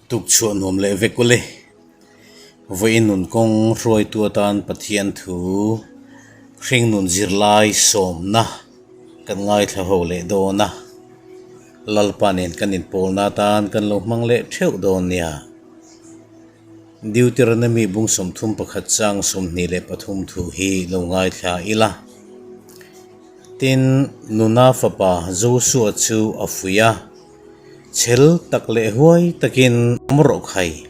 Tukchhuah nuam leh vek ule. Vawiin nun kawng hruaitu atan Pathian thu hringnun zirlai sawmna kan ngaithla ho leh dawn a. Lalpa nen kan inpawlna atan kan lo hmang leh theuh dawn nia. Deuteronomy bung 31 chang 23 thu hi lo ngaithla ila. Tin, Nuna fapa Joshua chu a fuih a. Chhel tak leh huai takin awm rawh khai.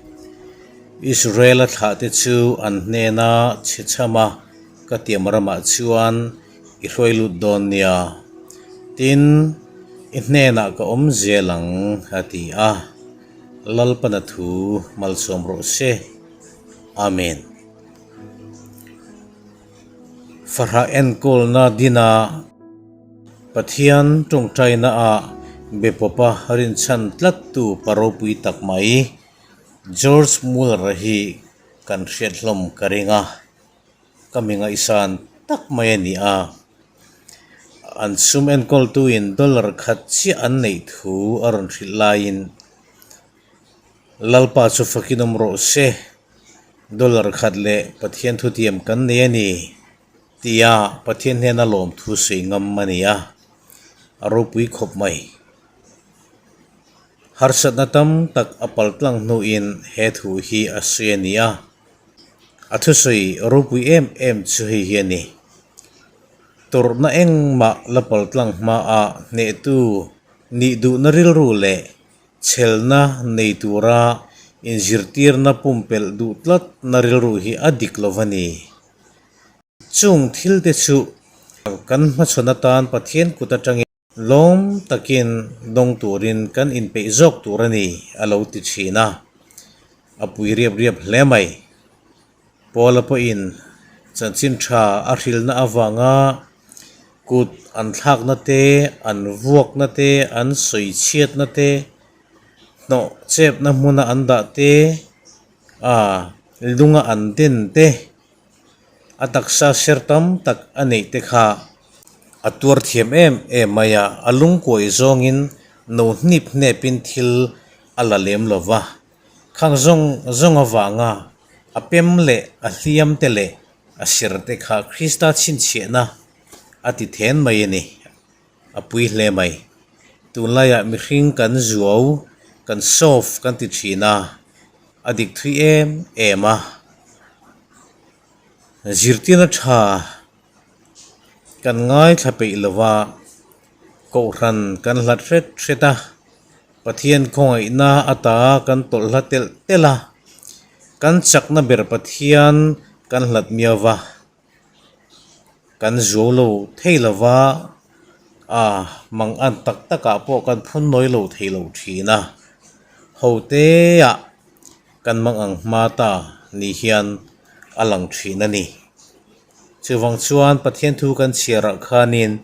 Israel-a thlahte chu an hnena chhe chham a, ka tiam ramah chuan i hruai lut dawn nia. Tin, i hnenah ka awm zel ang, a ti a. Lalpana thu malsawm rawh se. Amen. Fahrah enkawlna dina. Pathian tawngtaina ah be pawpa rinchhan tlattu pa ropui tak mai George Muller-a hi kan hriat hlawm ka ring a, ka mi ngaihsan tak mai a ni a. An sum enkawltuin dollar khat chiah an neih thu a rawn hrilh laiin Lalpa chu fakin awm rawh se, dollar khat leh Pathian thutiam kan nei a ni. Tia Pathian hnena lawmthu sawi ngam a ni a, a ropui khawp mai. Harsatna tam tak a pal tlang hnuin he thu hi a sawi a ni a, a thusawi ropui em em chu hei hi a ni. Tawrhna engmah la pal tlang hmaah hnehtu nih duhna rilru leh chhelna nei tura inzirtirna pumpelh duh tlatna rilru hi a dik lo va ni. Chung thil te chu kan hmachhawn atan Pathian kut atangin lawm takin dawng turin kan inpeih zawk tur a ni a lo ti thin a, a pui riap riap hle mai. Paula pawhin chanchin tha a hrilhna avanga kut an thlakna te, an vuakna te, an sawi chhiatna te, hnawh chepna hmuna an dah te, a lunga an den te, A taksa ser tam tak a neih te kha a tuar thiam em em mai a, a lungkuai zawngin no hnip hnepin thil a la lem lo va. Khang zawng zawng avanga a pem leh a hliam te leh a ser te kha Krista chhinchhiahna a ti then mai a ni, a pui hle mai. Tunlaiah mihring kan zuau, kan soft kan ti thin a. A dik thui em em a, zirtirna tha kan ngaithla peih lo va, kohhran kan hlat hret hret a, Pathian khawngaihna ata kan tawlh hla telh telh a, kan chakna ber Pathian kan hlat miau va. Kan zuau lo thei lo va, a mang an tak takah pawh kan phun nawi lo thei lo thin a, ho teah kan mang ang hma ta ni hian a lang thin a ni. Chuvang chuan Pathian thu kan chhiarah khanin.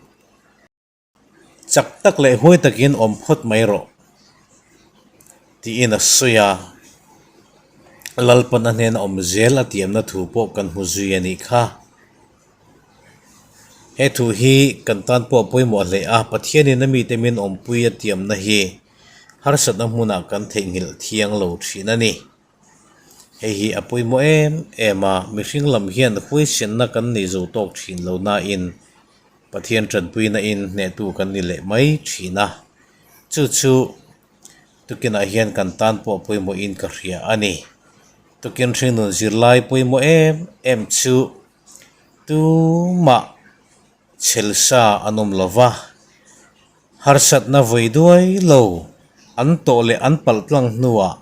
Chak tak leh huai takin awm phawt mai rawh, tiin a sawi a. Lalpan a hnena awm zel a tiamna thu pawh kan hmu zui a nih kha. He thu hi kan tan pawh a pawimawh hle a, Pathianin a mite min awmpui a tiamna hi harsatna hmunah kan theihnghilh thiang lo thin a ni. Hei hi a pawimawh em em a, mihring lam hian huaisenna kan nei zo tawk thin lo nain Pathian tanpuina in hnehtu kan ni leh mai thin a, chu chu tukinah hian kan tan pawh pawimawhin ka hria a ni. Tukin hringnun zirlai pawimawh em em chu tumah chhelsa an awm lo va, harsatna vawi duai lo an tawh leh an palh tlang hnuah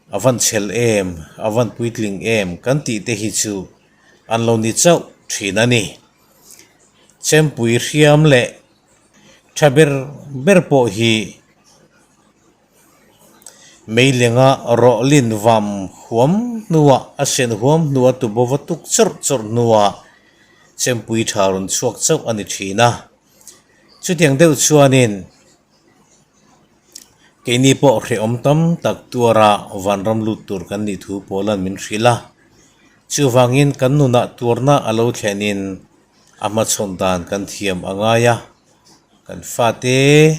a van chhel em, a van puitling em kan tih te hi chu an lo ni chauh thin a ni. Chempui hriam leh tha ber ber pawh hi meilenga rawhlin vam huam hnuah a sen huam hnuah tubaw va tuk chawrh chawrh hnuah chempui tha rawn chhuak chauh a ni thin a. Chutiang deuh chuanin keini pawh hrehawm tam tak tuara vanram lut tur kan nih thu pawlan min hrilh a. Chuvangin kan nunah tuarna a lo thlenin a hmachhawn dan kan thiam a ngai a, kan fate,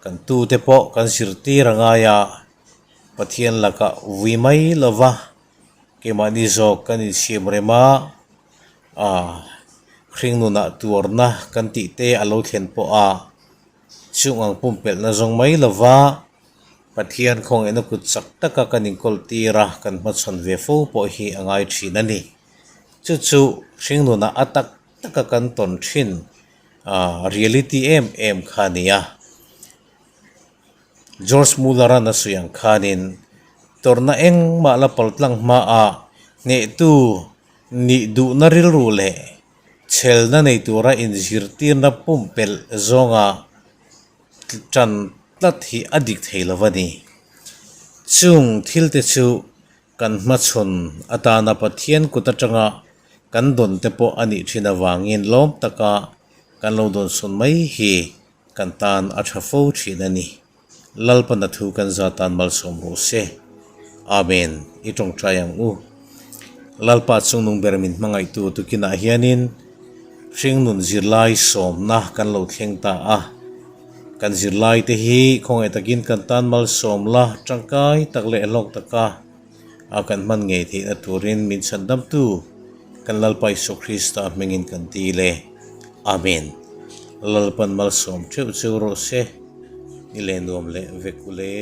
kan tute pawh kan zirtir a ngai a. Pathian lakah vui mai lova keimahni zawk kan insiam rem a, ah hring nunah tuarna kan tih te a lo thlen pawh a, chung ang pumpelhna zawng mai lova Pathian khawngaihna kut chak taka kan inkawl tir a, kan hmachhawn ve fo pawh hi a ngai thin a ni. Chu chu hring nunah a tak taka kan tawn thin ah reality em em kha a ni a. George Muller-a na sawi ang khanin tawrhna engmah la paltlang hmaah hnehtu nih duhna rilru leh chhelna nei tura inzirtirna pumpelh zawnga tan tlat hi a dik thei lo a ni. Chung thilte chu kan hmachhawn atana Pathian kut atanga kan dawn te pawh a nih thin avangin lawm taka kan lo dawnsawn mai hi Kan tan a tha fo thin a ni. Lalpana thu kan za tan malsawm rawh se. Amen. I tawngtai ang u. Lalpa chungnung ber min hmangaihtu tukinah hianin hringnun zirlai sawmna kan lo thleng ta a. Kan zirlai te hi khawngaih takin kan tan malsawm la tangkai tak leh hlawk taka a kan hman ngei theihna turin min chhandamtu kan Lalpa Isua Krista hmingin kan dil e. Amen. Lalpan malsawm theuh cheu rawh se. Ni leh nuam leh vek ule.